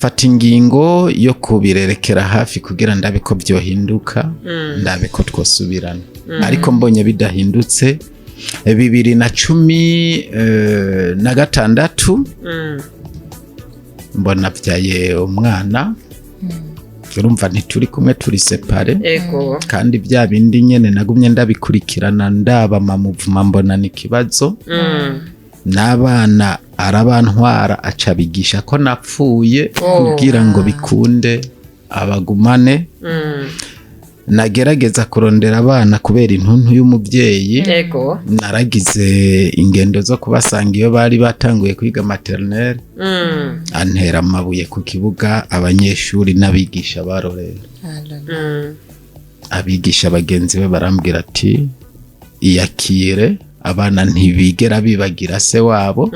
Fata ingingo yo kubirerekera hafi kugira ndabe ko byohinduka, ndabe ko twosubirana. Ariko mbonye bidahindutse, 2016 mbona byaye umwana. Urumva ntituri kumwe, turi séparés. Kandi bya bindi nyene nagumye ndabikurikirana, ndaba mamuvuma, mbona ni ikibazo. N'abana arabantwara, aca bigisha ko napfuye kugira ngo bikunde abagumane. Nagerageza kurondera abana kubera intuntu y'umubyeyi. Naragize ingendo zo kubasanga iyo bari batanguye kwiga maternelle. Antera amabuye ku kibuga, abanyeshuri n'abigisha barorera. Abigisha bagenzi be barambwira ati: "Iyakire, abana ntibigera bibagira se wabo,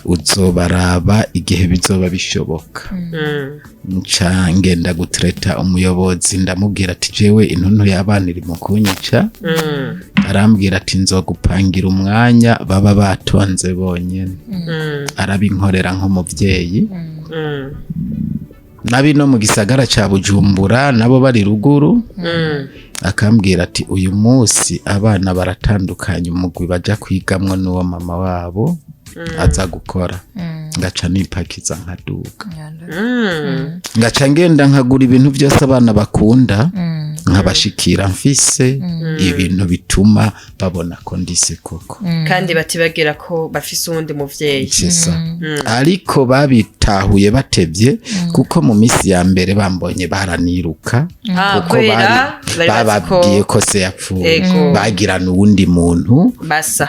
uzobaraba igihe bizoba bishoboka." Nca ngenda gutereta umuyobozi, ndamubwira ati: "Jewe intuntu y'abana iri mu kunyica." Arambwira ati: "Nzogupangira umwanya baba batonze bonyene." Arabinkorera nk'umuvyeyi. Nabi no mu gisagara ca Bujumbura, nabo bari ruguru. Akambwira ati: "Uyu munsi abana baratandukanye, umugwi baja kwigamwo n'uwo mama wabo aza gukora." Ngaca nipakiza nkaduga, ngaca ngenda nkagura ibintu byose abana bakunda, nkabashikira mfise ibintu bituma babona ko ndise koko. Kandi batibagira ko bafise uwundi muvyeyi. C'est ça. Ariko babitahuye batevye, kuko mu minsi ya mbere bambonye baraniruka. Ah, kuko kubera bari bari bazi ko bababwiye ko se yapfuye. Bagirana uwundi muntu basa.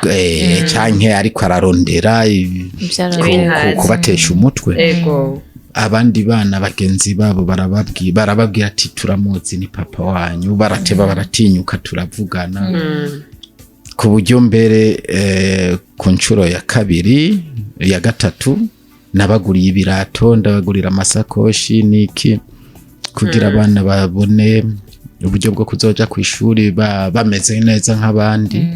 Canke ariko ararondera Ibintazi. kubatesha umutwe. Abandi bana bagenzi babo barababwira ati: "Turamuzi, ni papa wanyu." Barateba baratinyuka, turavugana ku buryo mbere ku nshuro ya kabiri, ya gatatu, nabaguriye ibirato, ndabagurira amasakoshi n'iki, kugira abana babone uburyo bwo kuzoja ku ishuri bameze neza nk'abandi.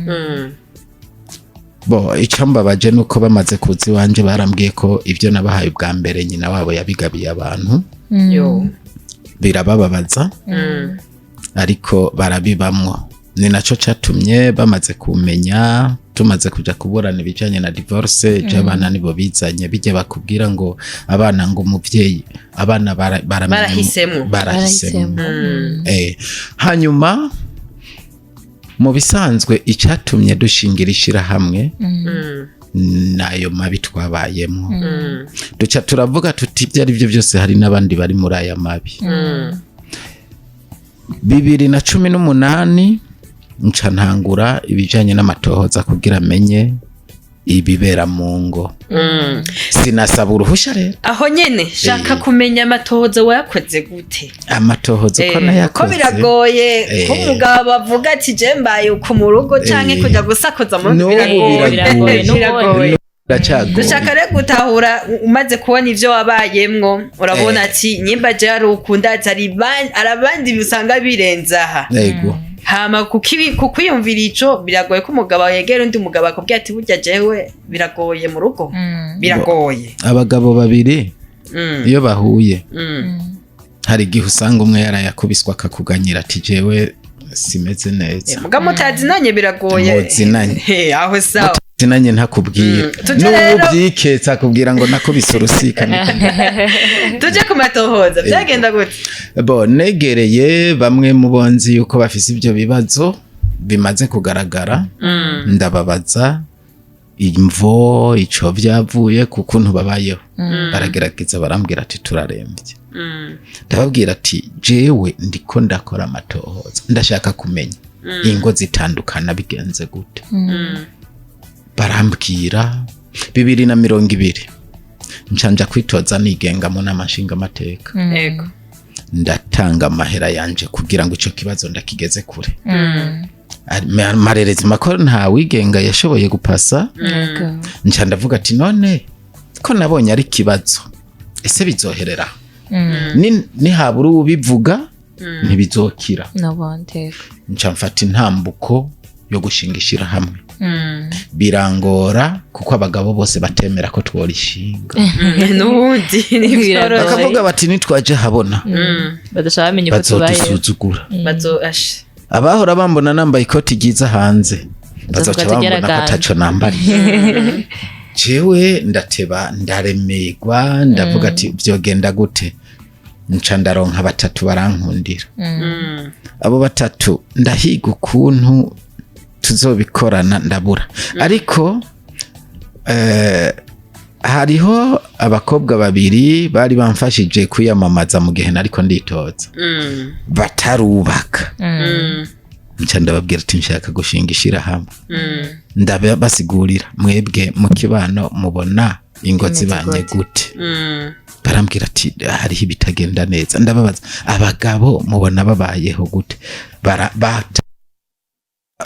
Bo icyo mbabaje nuko bamaze kuza iwanje barambwiye ko ibyo nabahaye ubwa mbere nyina wabo yabigabiye abantu. Yo. Birabababaza, ariko barabibamwo. Ni naco catumye bamaze kumenya, tumaze kuja kuburana ibijanye na divorce, abana nibo bizanye bijya bakubwira ngo abana, ngo umuvyeyi, abana baramenya. Barahisemwo. Barahisemwo. Hanyuma mu bisanzwe icatumye dushingira ishirahamwe nayo mabi twabayemwo. Duca turavuga tuti: ibyo ari byo byose hari n'abandi bari muri aya mabi. 2018 nca ntangura ibijanye n'amatohoza kugira amenye ibibera mu ngo. Sinasaba uruhusha rero. Aho nyene shaka kumenya, amatohoza wayakoze gute? Amatohoza uko Ko nayakoze, biragoye ko umugabo avuga ati: "Je mbaye uku mu rugo", canke kuja gusakuza mu rugo. N'ubu biragoye. biragoye. Biragoye. Biracagoye. Dushaka rero gutahura, umaze kubona ivyo wabayemwo, urabona ati: "Nyimba je ari ukunda ati hari abandi usanga birenze aha." Hama kukwiyumvira ico, biragoye ko umugabo yegera undi mugabo akubwira ati: "Burya jewe biragoye mu rugo", biragoye. Abagabo babiri iyo bahuye, hari igihe usanga umwe yarayakubiswa, akakuganyira ati: "Jewe simeze neza." Muga mutazinanye biragoye. Muzinanye. He, aho sawa. Zinanye ntakubwira. Tuje n'ubu byiketse akubwira ngo nakubise urusika. Tuje ku matohoza, byagenda gute? Bo negereye bamwe mu bonzi yuko bafise ibyo bibazo bimaze kugaragara, ndababaza imvo ico vyavuye ku kuntu babayeho. Baragerageza barambwira ati: "Turarembye." Ndababwira ati: "Jewe ndiko ndakora amatohoza, ndashaka kumenya ingo zitandukana bigenze gute." Barambwira. 2020 nca kwitoza nigenga mu nama nshingamateka. Ndatanga amahera yanje kugira ngo ico kibazo ndakigeze kure. Marerezi ko nta wigenga yashoboye gupasa. Nca ndavuga ati: "None ko nabonye ari ikibazo, ese bizoherera nihabura ubivuga ntibizokira?" N'ubundi. Nca mfata intambuko yo gushinga ishirahamwe. Birangora kuko abagabo bose batemera ko tworishinga. N'ubundi ntibyoroshe. Bakavuga bati nitwaje habona badashaka bamenya uko tubayeho. Bazodusuzugura. Bazo ash. Abahora bambona nambaye ikoti ryiza hanze bazoca Bazovuga ati, bambona ko "Geraganje." ataco nambariye. Jewe ndateba, ndaremerwa, ndavuga ati vyogenda gute? Nca ndaronka batatu barankundira. Abo batatu ndahiga ukuntu tuzobikorana, ndabura. Ariko hariho abakobwa babiri bari bamfashije kwiyamamaza mu gihe nariko nditoza, batarubaka. Nca ndababwira ati nshaka gushinga ishirahamwe. Ndabasigurira: mwebwe mu kibano mubona ingo Bimeze zibanye gute? gute? Barambwira ati hariho ibitagenda neza. Ndababaza: abagabo mubona babayeho gute? Bata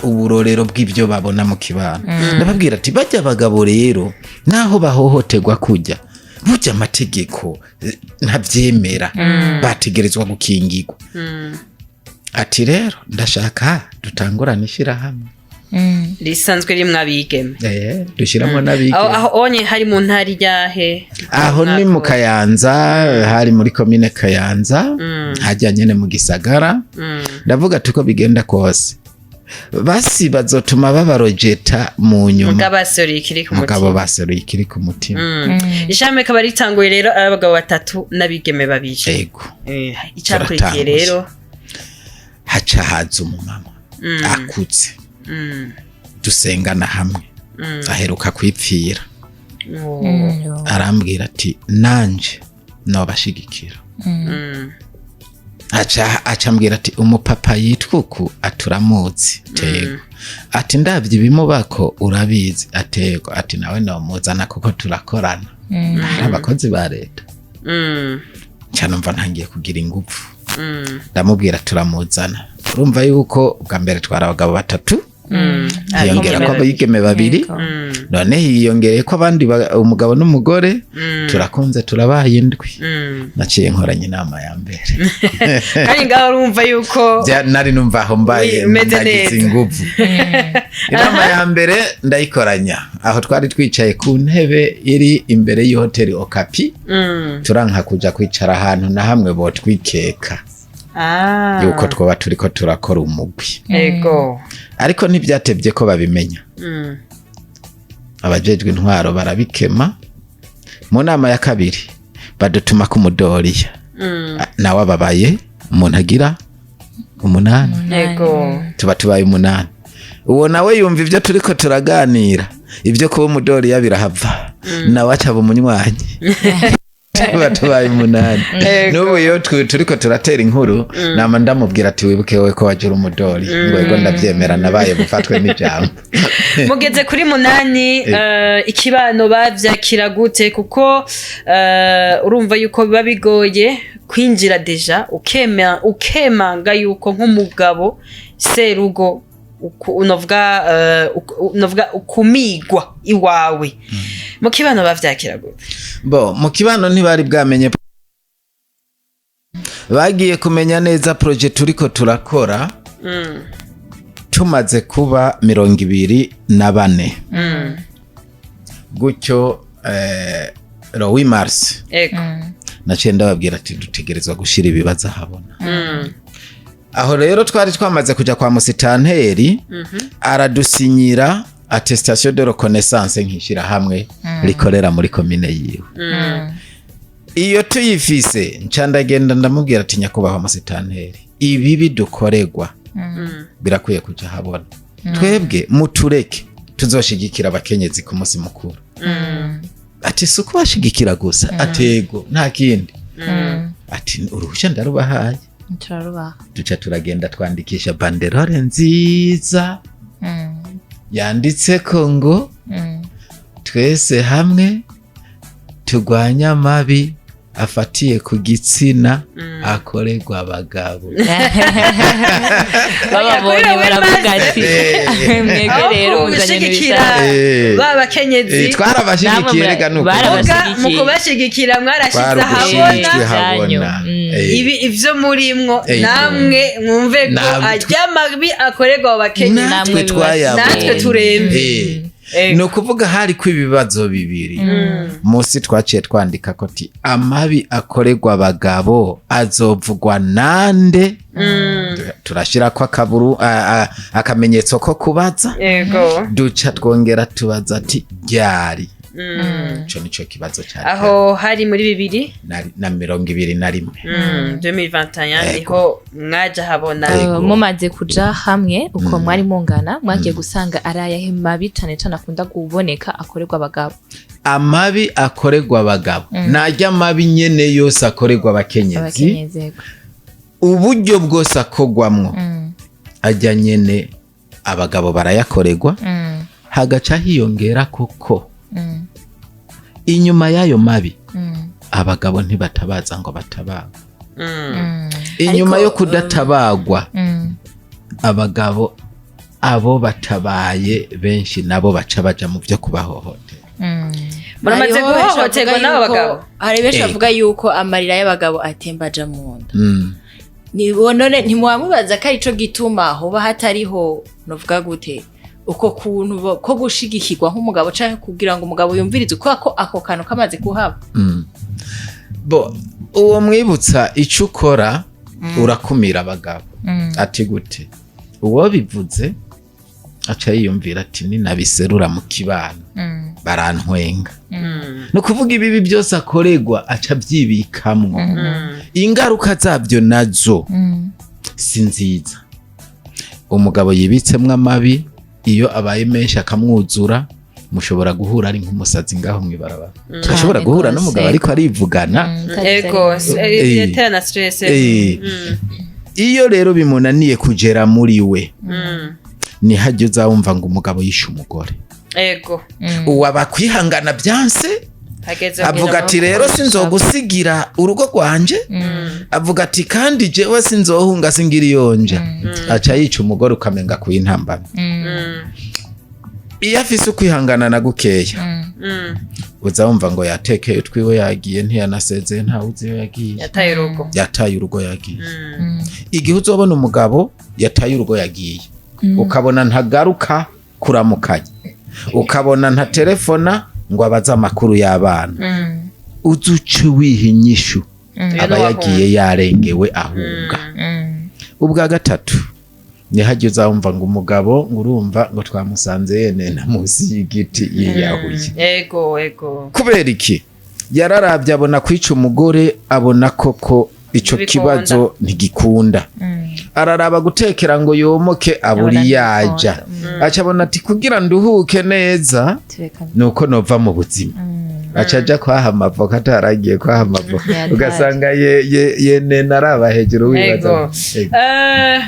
uburorero bw'ibyo babona mu kibano. Ndababwira ati bajya abagabo rero naho bahohoterwa kujya burya amategeko ntabyemera, bategerezwa gukingirwa. Ati rero ndashaka dutangurane ishyirahamwe Risanzwe rimwe abigeme. Dushyiramo n'abigeme. Aho onye hari mu ntara iryahe? Aho ni mu Kayanza, hari muri komine Kayanza, hajya nyene mu gisagara. Ndavuga ati uko bigenda kose basi bazotuma babarojeta mu nyuma. Mugabo aseruye ikiri ku Mugabo mutima. baseruye ikiri ku mutima. Ishami rikaba ritanguye rero ari abagabo batatu n'abigeme babiri. Ego. Icakurikiye Turatanguye. rero? Haca haza umumama akuze, dusengana hamwe, aheruka kwipfira. Oh. Arambwira ati nanje nobashigikira. Aca ambwira ati umupapa yitwa uku aturamuzi tego, ati ndavye ibimubako urabizi, atego, ati nawe nomuzana kuko turakorana, hari abakozi ba leta. Nca numva ntangiye kugira ingufu. Ndamubwira turamuzana. Urumva yuko ubwa mbere twari abagabo batatu, hiyongera ko abigeme babiri. Yego. None hiyongereye ko abandi umugabo n'umugore, turakunze turabaye indwi. Naciye nkoranye inama ya mbere. Kandi ngaho urumva yuko Nari numva aho mbaye Umeze ndagize neza. inguvu. Inama ya mbere ndayikoranya aho twari twicaye ku ntebe iri imbere y'ihoteli Okapi. Turanka kuja kwicara ahantu na hamwe botwikeka yuko twoba turiko turakora umugwi. Ariko ntibyatevye ko babimenya. Abajejwe intwaro barabikema. Mu nama ya kabiri badutuma ku mudoriya. Nawe ababaye umuntu agira umunani. Tuba tubaye umunani. Uwo nawe yumva ibyo turiko turaganira, ibyo kuba umudoriya birahava, nawe acaba umunywanyi, tuba tubaye umunani. N'ubu iyo turiko turatera inkuru nama ndamubwira ati wibuke wowe ko wagira umudori, ngo ego ndabyemera, nabaye bufatwe n'ijambo. Mugeze kuri munani, ikibano bavyakira gute? Kuko urumva yuko biba bigoye kwinjira déjà ukemanga yuko nk'umugabo serugo unovuga ukumigwa iwawe. Mu kibano bavyakira gute? Bo mu kibano ntibari bwamenye. Bagiye kumenya neza projet turiko turakora tumaze kuba 24 gutyo, le 8 mars. Naciye ndababwira ati dutegerezwa gushira ibibazo ahabona. Aho rero twari twamaze kuja kwa musitanteri, aradusinyira attestation de reconnaissance nk'ishirahamwe rikorera muri komine yiwe. Iyo tuyifise nca ndagenda ndamubwira ati nyakubahwa musitanteri, ibibi dukorerwa birakwiye kuja habona. Twebwe mutureke tuzoshigikira abakenyezi ku munsi mukuru. Ati si ukubashigikira gusa? Atego, nta kindi. Ati uruhushya ndarubahaye. Turarubaha. Duca turagenda twandikisha banderole nziza yanditseko ngo twese hamwe turwanye amabi. Afatiye ku gitsina akorerwa abagabo. Bababonye Oya, baravuga ati mwebwe Aho rero muzanye gushigikira ibishaka. ba bakenyezi, Twarabashigikiye Namwe rega nuko. barabashigikiye. Muga mu kubashigikira mwarashize Twarugushyira ahabona ijwi habona. Ibi ivyo murimwo, namwe mwumve ko arya mabi akorerwa abo bakenyezi Natwe Namwe twayabonye. Natwe turembe. Ni ukuvuga hari ko ibibazo bibiri munsi twaciye twandika ko ti amabi akorerwa abagabo azovugwa nande? Turashyira ko akaburu akamenyetso ko kubaza. Duca twongera tubaza ati ryari? Ico nico kibazo cyari. Aho hari muri bibiri na 21. 2021. Ego. Niho mwaja habona. Ego. Mumaze kuja hamwe uko mwari mungana, mwagiye gusanga ari ayahe mabi cane cane akunda kuboneka akorerwa abagabo? Amabi akorerwa abagabo najya amabi nyene yose akorerwa abakenyezi. Abakenyezi, yego. Uburyo bwose akorwamwo, ajya nyene abagabo barayakorerwa. Hagaca hiyongera koko inyuma y'ayo mabi abagabo ntibatabaza ngo batabagwe. Inyuma Ariko, yo kudatabagwa, abagabo abo batabaye benshi nabo baca baja mu byo kubahohotera. Muramaze Hariho benshi guhohoterwa bavuga n'abo bagabo? Hari benshi bavuga yuko amarira y'abagabo atemba aja mu nda. None ntimubamubaza ko arico gituma hoba hatariho, novuga gute, uko kuntu ko gushigikirwa nk'umugabo canke kugira ngo umugabo yumvirize, kubera ko ako kantu kamaze kuhaba? Bo uwo mwibutsa icyo ukora urakumira abagabo. Ati gute? Uwo bivuze aca yiyumvira ati ninabiserura mu kibano barantwenga. Ni ukuvuga ibibi byose akorerwa aca abyibikamwo. Ingaruka zabyo nazo si nziza. Umugabo yibitsemwo amabi, iyo abaye menshi akamwuzura, mushobora guhura ari nk'umusazi ngaho mw'ibarabara. Ashobora guhura n'umugabo ariko arivugana. Ego, yatera na stress. Iyo rero bimunaniye kugera muri we, nihajya uzawumva ngo umugabo yishe umugore. Uwo aba kwihangana byanse. Hageze Avuga ati rero sinzogusigira urugo rwanje. Avuga ati kandi jewe sinzohunga, singira iyonja. Aca yica umugore, ukamenga kuyintambana. Iyo afise ukwihangana na gukeya, uza wumva ngo yatekeye utwiwe yagiye, ntiyanasezeye, ntawe uzi iyo yagiye. Yataye urugo. Yataye urugo yagiye. Igihe uzobona umugabo yataye urugo yagiye, ukabona ntagaruka kuramukanya, ukabona ntaterefona ngo abaze amakuru y'abana, uzuce wiha inyishu. Aba yagiye yarengewe ahunga. Ubwa gatatu ntihajye uzawumva ngo umugabo ngo urumva ngo twamusanze yenena munsi y'igiti yiyahuye. ego ego Kubera iki? Yararabye abona kwica umugore, abona koko ico Ntibikunda. kibazo ntigikunda. Araraba gutekera ngo yomoke, aburi Abona yaja, ntibikunda. aca abona ati kugira nduhuke neza nuko nova mu buzima. Aca aja kwaha amavoka, ataragiye kwaha amavoka, Yataye. ugasanga yenena araba hejuru wibaza. Ego. Ego.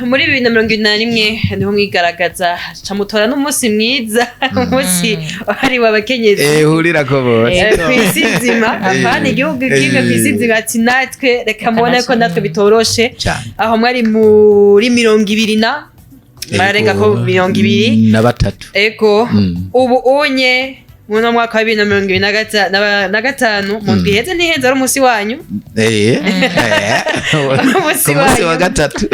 Muri 2021 niho mwigaragaza, ca mutora n'umunsi mwiza, umunsi wahariwe abakenyezi. Hurira ko bose. Kw'isi nzima, apana igihugu kimwe, kw'isi nzima. Ati natwe reka mubone ko natwe bitoroshe. Cyane. Aho mwari muri 20 na mararenga ko 20. Na batatu. Ego. Ubu unye muno mwaka wa 2025, mu ndwi iheze, ntihenze, ari umunsi wanyu. Umunsi Ku munsi wa wanyu. gatatu.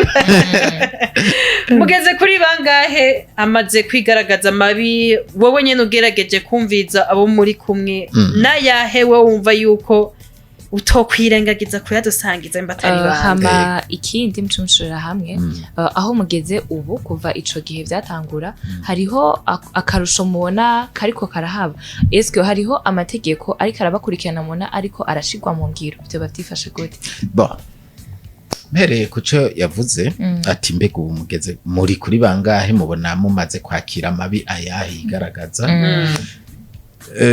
Mugeze kuri bangahe amaze kwigaragaza amabi? Wowe nyene ugerageje kumviza abo muri kumwe, n'ayahe wowe wumva yuko utokwirengagiza kuyadusangiza mba atari banga? Hama ikindi mucumushorera hamwe, aho mugeze ubu kuva ico gihe vyatangura, hariho akarusho mubona kariko karahaba? Eske hariho amategeko ariko arabakurikirana mubona ariko arashigwa mu ngiro? Vyoba vyifashe gute? Bon, mpereye ku cyo yavuze ati mbega ubu mugeze muri kuri bangahe mubona mumaze kwakira amabi ayahe yigaragaza?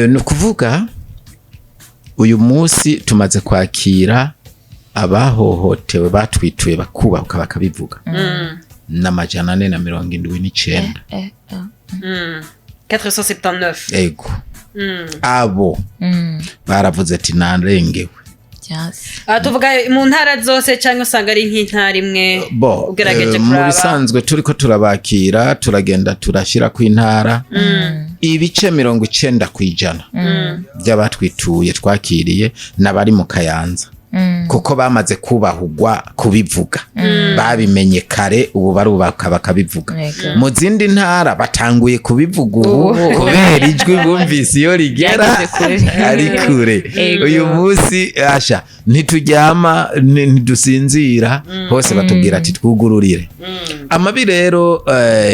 Ni ukuvuga uyu munsi tumaze kwakira abahohotewe batwituye bakubahuka bakabivuga n'479. 479. Ego. Abo baravuze ati narengewe. Vyanse. Aha tuvuga mu ntara zose cyangwa usanga ari nk'intara imwe? Bo Ugerageje mu kuraba. bisanzwe turiko turabakira, turagenda turashyira ku intara. Ibice 90% by'abatwituye twakiriye n'abari mu Kayanza, kuko bamaze kubahugwa kubivuga, babimenye kare, ubu barubaka bakabivuga. Mu zindi ntara batanguye kubivuga ubu kubera ijwi bumvise iyo rigera. Ryageze kure. Ari kure. Uyu munsi asha ntituryama, ntidusinzira, hose batubwira ati twugururire. Amabi rero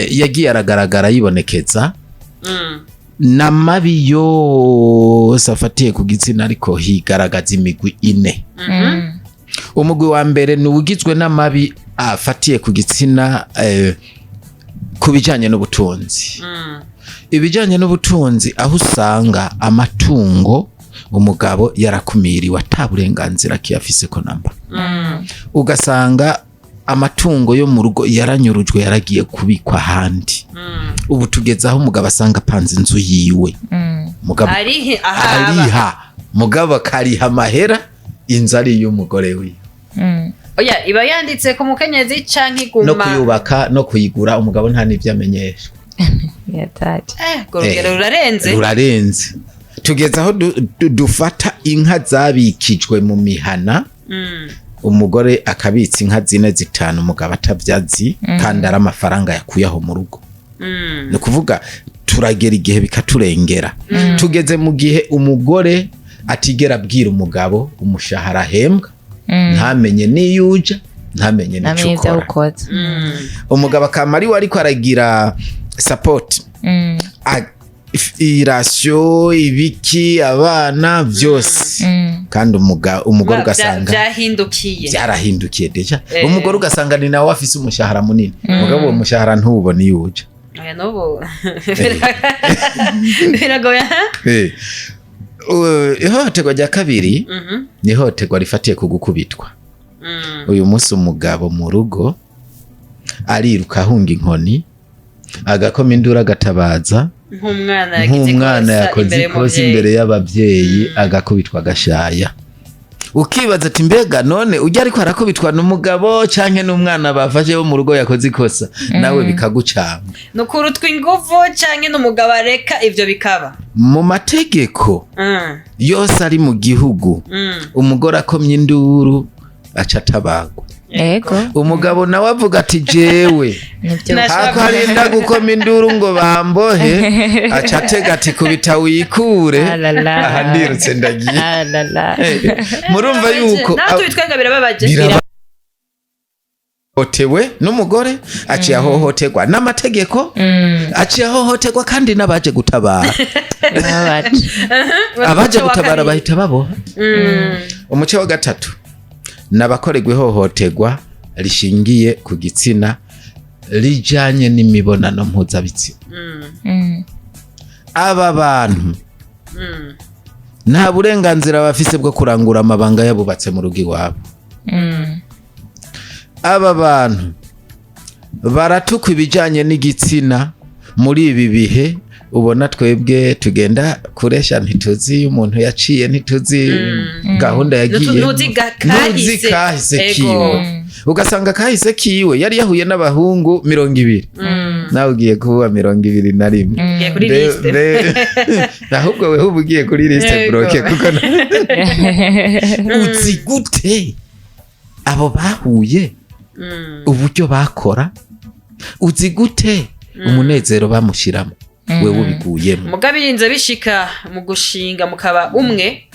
yagiye aragaragara yibonekeza n'amabi yose afatiye ku gitsina, ariko higaragaza imigwi ine. Umugwi wa mbere ni uwugizwe n'amabi afatiye ku gitsina ku bijyanye n'ubutunzi. Ibijyanye n'ubutunzi, aho usanga amatungo umugabo yarakumiriwe, ata burenganzira kiyafise ko namba, ugasanga amatungo yo mu rugo yaranyurujwe, yaragiye kubikwa ahandi. Ubu tugeze aho umugabo asanga apanze inzu yiwe, mugabo Arihe ahaba? Ariha, mugabo akariha amahera, inzu ari iy'umugore wiwe. Oya, iba yanditse ku mukenyezi canke iguma? No kuyubaka no kuyigura, umugabo nta n'ibyo amenyeshwa. Yataje. Urwo rugero rurarenze. Rurarenze. Tugeze aho dufata inka zabikijwe mu mihana, umugore akabitsa inka zine, zitanu, umugabo atabyazi, kandi ari amafaranga yakuye aho mu rugo. Ni ukuvuga turagera igihe bikaturengera. Tugeze mu gihe umugore atigera abwira umugabo umushahara ahembwa, ntamenye n'iyo uja, ntamenye n'icyo Namenye ibyo ukora. ukoze. Umugabo akama ari we ariko aragira support, i ration, ibiki, abana, byose, kandi umugore ugasanga Vyahindukiye. byarahindukiye déjà. Umugore ugasanga ni nawe afise umushahara munini, mugabo uwo mushahara ntuwubona iyo uja. Oya, n'ubu biragoye, ha? Ihohoterwa rya kabiri ni ihohoterwa rifatiye ku gukubitwa. Uyu munsi umugabo mu rugo ariruka ahunga inkoni, agakoma induru, agatabaza nk'umwana yagize nk'umwana ikosa yakoze imbere ikosa y'umuvyeyi. Imbere y'ababyeyi agakubitwa agashaya, ukibaza ati mbega none ujya ariko arakubitwa n'umugabo canke n'umwana bafashe wo mu rugo yakoze ikosa? Nawe bikagucanga. Ni ukurutwa inguvu canke n'umugabo areka ivyo bikaba? Mu mategeko yose ari mu gihugu, umugore akomye induru aca atabagwa. Umugabo nawe avuga ati jewe Nibyo. Hako harinda gukoma induru ngo bambohe, aca atega ati kubita wikure. Alala. Aha ndirutse ndagiye. Alala. Murumva yuko Nawe tubitwenga, birababaje. Birahohotewe n'umugore, aciye ahohoterwa n'amategeko, aciye ahohoterwa kandi n'abaje gutabara. Birababaje. Abaje Umuco wa gutabara kabiri. bahita baboha. Umuce wa gatatu ni abakorerwa ihohoterwa rishingiye ku gitsina rijanye n'imibonano mpuzabitsina. Aba bantu nta burenganzira bafise bwo kurangura amabanga yabubatse mu rugo iwabo. Aba bantu baratukwa ibijanye n'igitsina. Muri ibi bihe ubona twebwe tugenda kuresha, ntituzi iyo umuntu yaciye, ntituzi gahunda yagiye. Ntuzi kahise. Ntuzi kahise kiwe, ugasanga kahise kiwe yari yahuye n'abahungu 20, nawe ugiye kuba 21. Ugiye kuri liste. Ahubwo wewe uba ugiye kuri liste bloquée, kuko uzi gute abo bahuye, uburyo bakora, uzi gute umunezero bamushyiramo, wewe ubiguyemo? Mugabo irinze bishika mu gushinga mukaba umwe,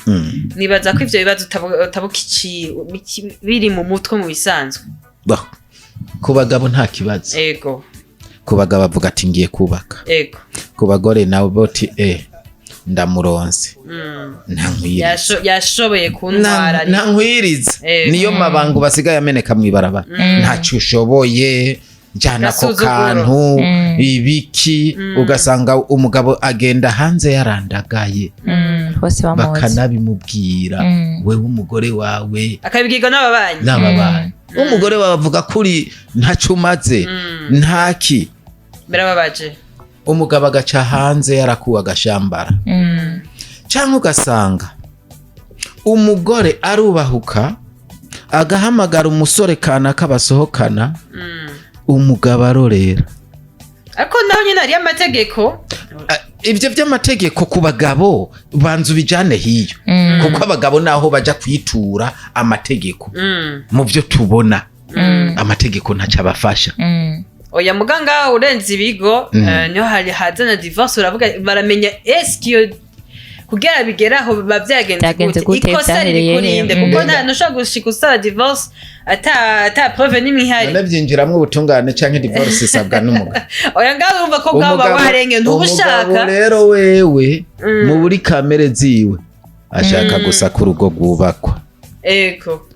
nibaza ko ivyo bibazo utabuka biri mu mutwe mu bisanzwe. Bah, ku bagabo nta kibazo. Ku bagabo avuga ati ngiye kubaka. Ku bagore nabo boti e ndamuronse, ntankwiriza. Yashoboye kuntwara. Ntankwiriza. Niyo mabango basigaye ameneka mw'ibarabara, ntacyo ushoboye, jana ako Gasuzuguro. kantu ibiki, ugasanga umugabo agenda hanze yarandagaye. Bose bamuzi. Bakanabimubwira. Wewe umugore wawe Akabibwirwa n'ababanyi. N'ababanyi, umugore wawe avuga ko uri ntacyo umaze, ntaki. Birababaje. Umugabo agaca hanze yarakuwe agashambara, cyangwa ugasanga Umugore arubahuka agahamagara umusore kanaka basohokana, umugabo arorera. Ariko naho nyine hariyo amategeko. Ah, ibyo by'amategeko ku bagabo banza ubijane hiyo, kuko abagabo naho baja kwitura amategeko, mu byo tubona amategeko ntacyo abafasha. Oya, muganga, urenze ibigo, niho hari hazana divorce. Uravuga baramenya eske iyo kugira bigeraho biba byagenze Byagenze gute, gute, ikosa riri byahereye kurinde he? kuko Mbega. ntushobora gushika usaba divorce ata preuve n'imwe ihari. None byinjiramwo ubutungane canke divorce isabwa n'umugabo? Oya, ngaho urumva ko bwaba warenge Umugabo ntubushaka. rero wewe mu buri kamere ziwe ashaka gusa ko urugo rwubakwa.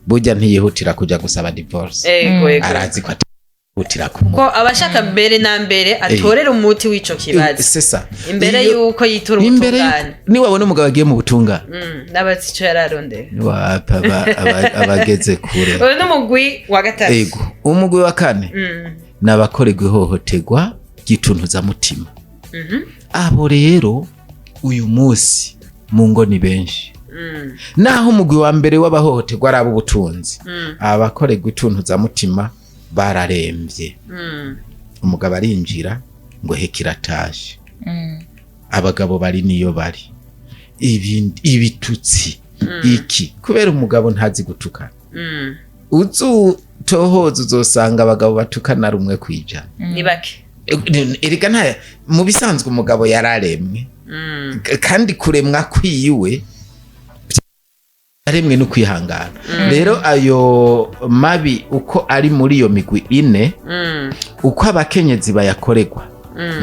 Burya ntiyihutira kuja gusaba divorce. ego ego Arazi ko atihutira kumuha. Ko abashaka mbere na mbere atorera umuti w'ico kibazo C'est ça. imbere yuko yitura Imbere ubutungane. Niwabona umugabo agiye mu butungane, N'abazi ico yararondera. wapa abageze kure. Uyu ni umugwi wa gatatu. Ego, umugwi wa kane ni abakorerwa ihohoterwa ry'ituntuzamutima. Abo rero uyu munsi mu ngo ni benshi. Naho umugwi wa mbere w'abahohoterwa ari ab'ubutunzi, abakorerwa ituntuzamutima bararemvye. Umugabo arinjira ngo heka iratashe, abagabo bari niyo bari ibitutsi iki, kubera umugabo ntazi gutukana. Uzutohoza uzosanga abagabo batukana 1%. Ni bake. Erega nta mu bisanzwe umugabo yararemwe. Kandi kuremwa kwiwe aremwe no kwihangana. Rero ayo mabi uko ari muri iyo migwi ine, uko abakenyezi bayakorerwa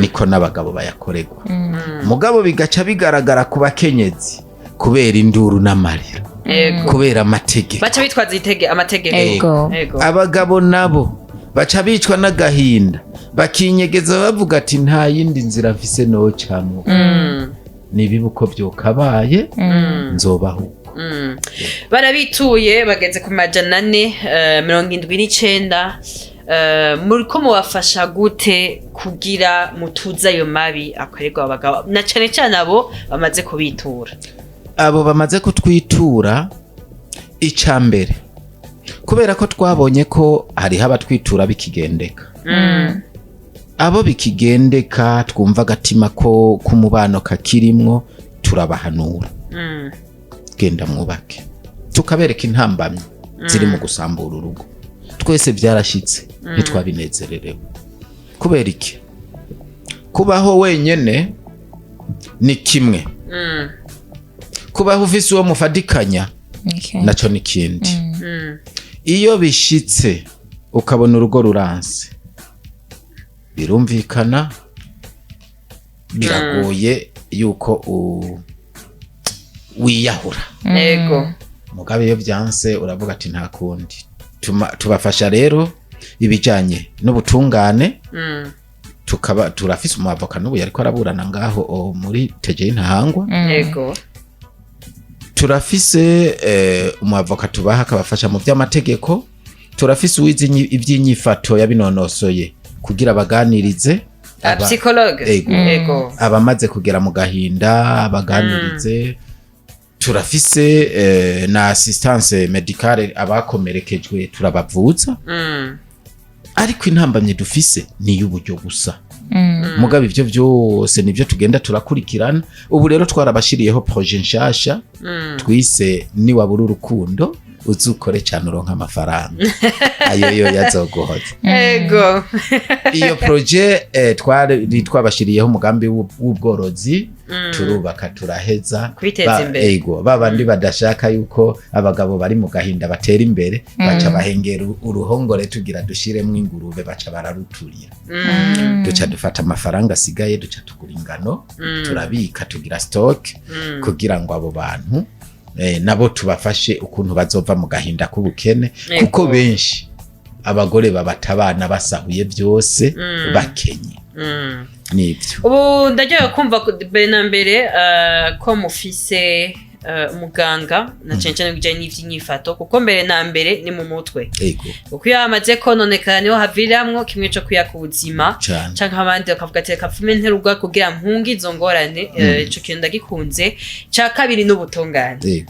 niko n'abagabo bayakorerwa. Mugabo bigaca bigaragara ku bakenyezi kubera induru n'amarira, kubera amategeko. Baca bitwaza amategeko. Abagabo nabo baca bicwa n'agahinda, bakinyegeza bavuga ati: "Nta yindi nzira mfise nocamwo, nibiba uko vyokabaye, nzobaho uko." Barabituye bageze ku 479. Muriko mubafasha gute kugira mutuze ayo mabi akorerwa abagabo, na cane cane abo bamaze kubitura? Abo bamaze kutwitura, ica mbere, kubera ko twabonye ko hariho abatwitura bikigendeka, abo bikigendeka twumva agatima ko k'umubano kakirimwo, turabahanura: "Genda mwubake." Tukabereka intambamyi ziri mu gusambura urugo. Twese byarashyitse, ntitwabinezererewe. Kubera iki? Kubaho wenyene ni kimwe, kubaho ufise uwo mufadikanya naco ni kindi. Iyo bishitse ukabona urugo ruranse, birumvikana biragoye yuko wiyahura. Mugabe iyo byanse uravuga ati: "Nta kundi." Tubafasha rero ibijanye n'ubutungane. Tukaba turafise umwavoka n'ubu yariko araburana ngaho muri TGI Ntahangwa. Turafise umwavoka tubaha akabafasha mu by'amategeko. Turafise uwize ivy'inyifato yabinonosoye kugira baganirize Psychologue. Ego. Abamaze kugera mu gahinda baganirize. Turafise na assistance médicale, abakomerekejwe turabavuza. Ariko intambamye dufise ni iy'uburyo gusa. Mugabo ivyo vyose nivyo tugenda turakurikirana. Ubu rero twarabashiriyeho projet nshasha twise "Niwabura urukundo uzukore cyane uronka amafaranga", ayo yo yazoguhoza. Iyo projet twari twabashiriyeho umugambi w'ubworozi, turubaka turaheza. Kwiteza imbere. Ego, babandi badashaka yuko abagabo bari mu gahinda batera imbere, baca bahengera uruhongore tugira dushiremwo ingurube, baca bararuturira. Duca dufata amafaranga asigaye, duca tugura ingano, turabika, tugira stock kugira ngo abo bantu nabo tubafashe ukuntu bazova mu gahinda k'ubukene, kuko benshi abagore babata abana basahuye byose, bakenye. Nibyo. Ubu ndaryohewe kumva mbere na mbere ko mufise umuganga na cane cane bijanye n'ivy'inyifato, kuko mbere na mbere ni mu mutwe. Kuko iyo hamaze kononekara niho haviramwo kimwe co kwiyaka ubuzima canke abandi bakavuga ati: "Reka pfume nterurwa kugira mpunge izo ngorane." Ico kintu ndagikunze. Ca kabiri n'ubutungane.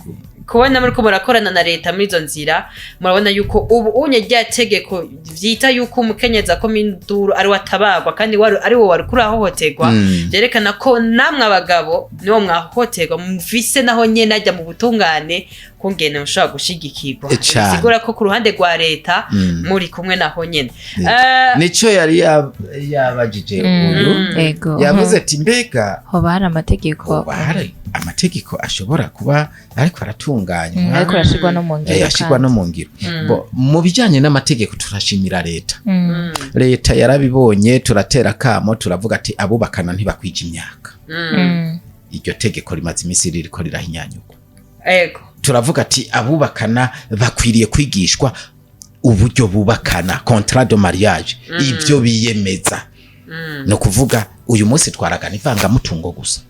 Kubona muriko murakorana na leta muri izo nzira, murabona yuko ubu unye rya tegeko vyita yuko umukenyezi akoma induru ari we atabagwa, kandi ari wo wari kurahohoterwa, vyerekana ko namwe abagabo niwo mwahohoterwa, mufise naho nyene ajya mu butungane kungene mushobora gushigikirwa. Cane. Bisigura ko ku ruhande rwa leta muri kumwe naho nyene. Nico yari yabajije uyu. Yavuze ati: "Mbega Hoba hari amategeko?" Hoba hari amategeko ashobora kuba ariko aratunganywa, ariko arashirwa no mu ngiro? Ashirwa no mu ngiro. Bo, mu bijyanye n'amategeko turashimira leta. Leta yarabibonye, turatera kamo, turavuga ati abubakana ntibakwija imyaka. Iryo tegeko rimaze iminsi ririko rirahinyanyurwa. Turavuga ati abubakana bakwiriye kwigishwa uburyo bubakana, contrat de mariage, ibyo biyemeza. Ni ukuvuga uyu munsi twaragana ivangamutungo gusa,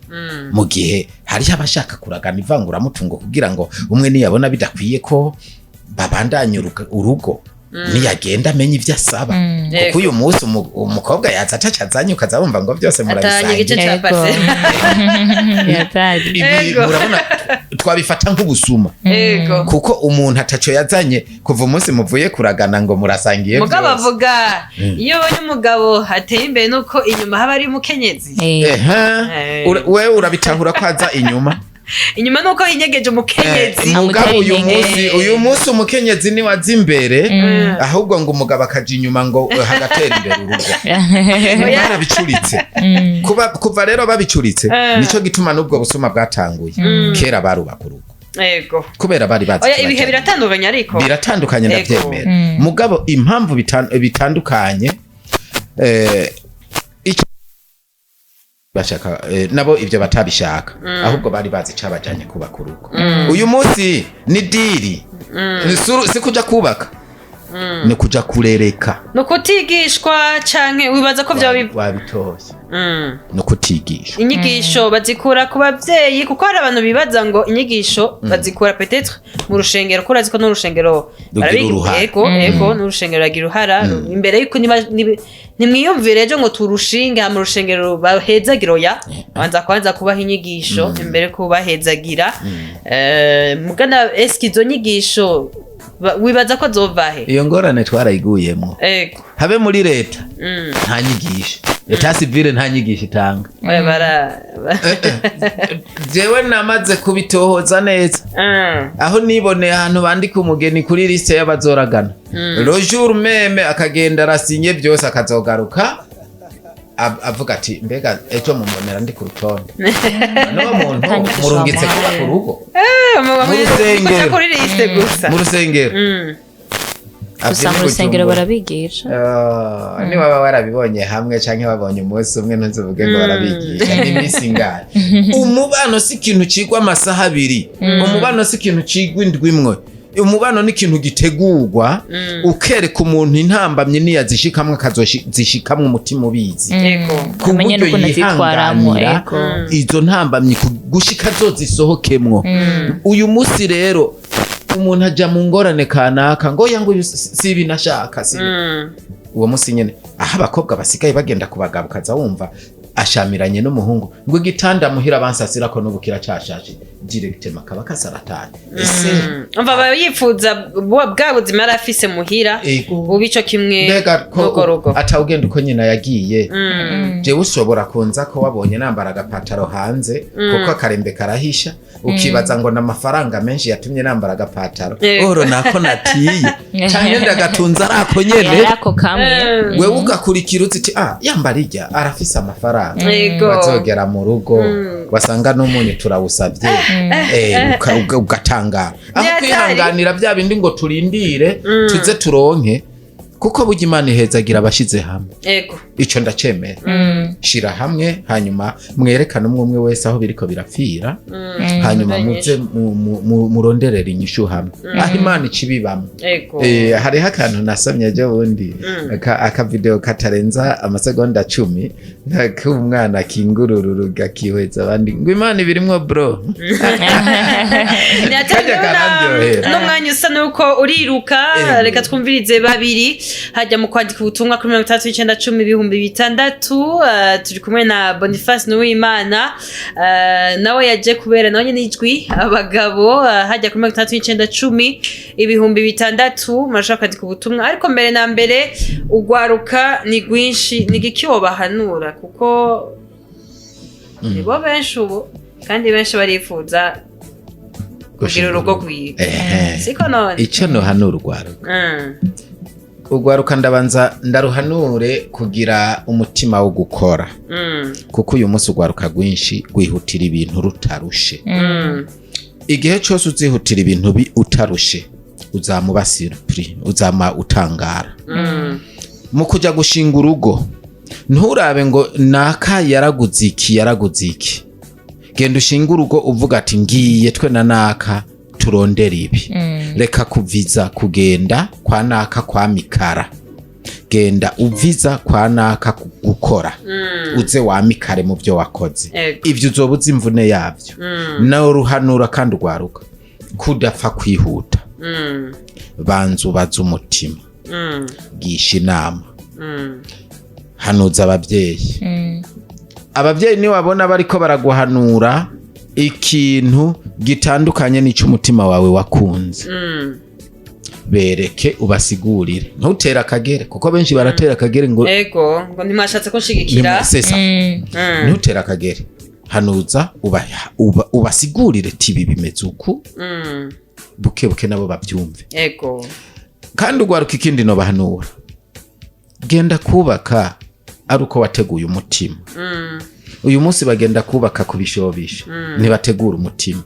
mu gihe hariho abashaka kuragana ivanguramutungo kugira ngo umwe niyabona bidakwiye ko babandanya urugo, niyagenda amenye ibyo asaba, kuko uyu munsi umukobwa yaza ataca azanye, ukaza wumva ngo byose Atanye igice murabisangiye. ca parcelle. Yatari. Ibi murabona twabifata nk'ubusuma, kuko umuntu ataco yazanye kuva umunsi muvuye kuragana ngo murasangiye Mugabo byose. avuga iyo ubonye umugabo ateye imbere nuko inyuma haba ari umukenyezi. Ehe. Wewe urabitahura ko aza inyuma. Inyuma nuko hinyegeje umukenyezi. Mugabo uyu Amutera intege. munsi, uyu munsi umukenyezi niwe aza imbere, ahubwo ngo umugabo akaja inyuma, ngo hagatera imbere urugo. Barabicuritse. Kuva rero babicuritse, nico gituma n'ubwo busuma bwatanguye. Kera barubaka urugo kubera bari bazi Oya, ibihe kibajanye. biratandukanye ariko. Biratandukanye, ndabyemera. Mugabo impamvu bitandukanye, icyo bashaka, nabo ibyo batabishaka, ahubwo bari bazi icabajanye kubaka urugo. Uyu munsi ni deal. Si kuja kubaka, ni kuja kurereka. Ni ukutigishwa canke wibaza ko vyaba Wabitoye. Ni ukutigishwa. Inyigisho bazikura ku bavyeyi, kuko hari abantu bibaza ngo inyigisho bazikura peut-être mu rushengero, ko urazi ko n'urushengero Rugira uruhara. Ego, n'urushengero ragira uruhara imbere yuko nimwiyumvire ejo ngo turushinge hama urushengero bahezagira. Oya, banza kwanza kubaha inyigisho imbere ko bahezagira. Mugana eske izo nyigisho wibaza ko zovahe? Iyo ngorane twarayiguyemwo. Habe muri leta, nta nyigisho. L'état civil nta nyigisho itanga. Oya, bara Jewe namaze kubitohoza neza, aho niboneye ahantu bandika umugeni kuri liste y'abazoragana, le jour même akagenda arasinye byose, akazogaruka avuga ati: "Mbega ejo mumbonera ndi ku rutonde?" N'uwo muntu Nta nyigisho murungitse kuba bamuhaye. ku rugo Mu rusengero. Kuja kuri liste gusa. Mu rusengero. Gusa Avyina mu rusengero Bujumbura. barabigisha. Ah, niba baba warabibonye hamwe canke babonye umunsi umwe, ntuzivuge ngo barabigisha n'iminsi ingahe. Umubano si ikintu cigwa amasaha 2, umubano si ikintu cigwa indwi imwe. Umubano ni ikintu gitegurwa, ukereka umuntu intambamyi niyazishikamwe, akazozishikamwe umutima ubizi, ku Amenye buryo n'ukuntu azitwaramo. yihanganira izo ntambamyi gushika zozisohokemwo. Uyu munsi rero umuntu aja mu ngorane kanaka ngo ya ngo uyu si ibi nashaka, si ibi. Uwo munsi nyene aho abakobwa basigaye bagenda ku bagabo, ukaza wumva ashamiranye n'umuhungu ngo igitanda muhira bansasira ko n'ubu kiracashaje, directement akaba kasaratani ese. Umva, aba yifuza bwa buzima yari afise muhira, ubu ico kimwe Mbega ko n'urwo rugo. atawugenda uko nyina yagiye. Jewe ushobora kunza ko wabonye nambara agapataro hanze, kuko akarembe karahisha, ukibaza ngo n'amafaranga menshi yatumye nambara agapataro. Oro nako natiye canke ndagatunza ari ako nyene. Yari ako kamwe. Wewe ugakurikira uzi uti: "Ah, yambara irya arafise amafaranga." Bazogera mu rugo wasanga n'umunyu turawusabye, ugatangara aho Ni hatari. kwihanganira bya bindi ngo turindire tuze turonke, kuko burya Imana ihezagira abashize hamwe. Ico ndacemera. Shira hamwe, hanyuma mwerekane umwe umwe wese aho biriko birapfira, hanyuma muze muronderere inyishu hamwe, aho Imana icibibamwo. Hariho akantu nasomye ejo bundi, akavideo katarenza amasegonda 10, k'umwana akingurura gakihweza abandi ngo Imana ibirimwo bro. Ni hatari. Kajya kararyohera. N'umwanya usa nuko uriruka. Reka twumvirize babiri. Hajya mu kwandika ubutumwa kuri 69 10 6000. Turi kumwe na Boniface Nuwimana, nawe yaje kubera nawe nyene ijwi abagabo. Hajya kuri 69 10 6000 murashobora kwandika ubutumwa. Ariko mbere na mbere, ugwaruka ni rwinshi, ni igiki wobahanura? Kuko nibo benshi ubu, kandi benshi barifuza kugira urugo rwiza. Siko none? Icyo nohanura urwaruka, urwaruka, ndabanza ndaruhanure kugira umutima wo gukora, kuko uyu munsi urwaruka rwinshi rwihutira ibintu rutarushe. Igihe cyose uzihutira ibintu utarushe, uzamuba surpris, uzama utangara. Mu kujya gushinga urugo, nturabe ngo naka yaraguze iki, yaraguze iki. Genda ushinga urugo uvuga ati: "Ngiye twe na naka turondera ibi." Reka kuviza kugenda kwa naka kwa mikara, genda uviza kwa naka gukora, uze wamikare mu byo wakoze. Ibyo uzoba uzi imvune yabyo. Nawe ruhanura kandi urwaruka kudapfa kwihuta. Banza ubaze umutima, gisha inama, hanuza ababyeyi. Ababyeyi niwabona bariko baraguhanura ikintu gitandukanye n'icyo umutima wawe wakunze, bereke, ubasigurire, ntutere akagere, kuko benshi baratera akagere ngo Ego, ngo ntimwashatse ko nshigikira. Sesa. Ntutere akagere, hanuza, ubasigurire tibi bimeze uku, buke buke nabo babyumve. Kandi ugwaruka, ikindi nobahanura, genda kubaka ari uko wateguye umutima. Uyu munsi bagenda kubaka ku bishobisho, ntibategura umutima.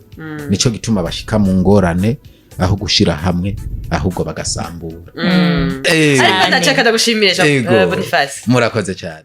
Nico gituma bashika mu ngorane, aho gushira hamwe ahubwo bagasambura. Ariko ndaceka, ndagushimire Jean Ego. Boniface. Murakoze cyane.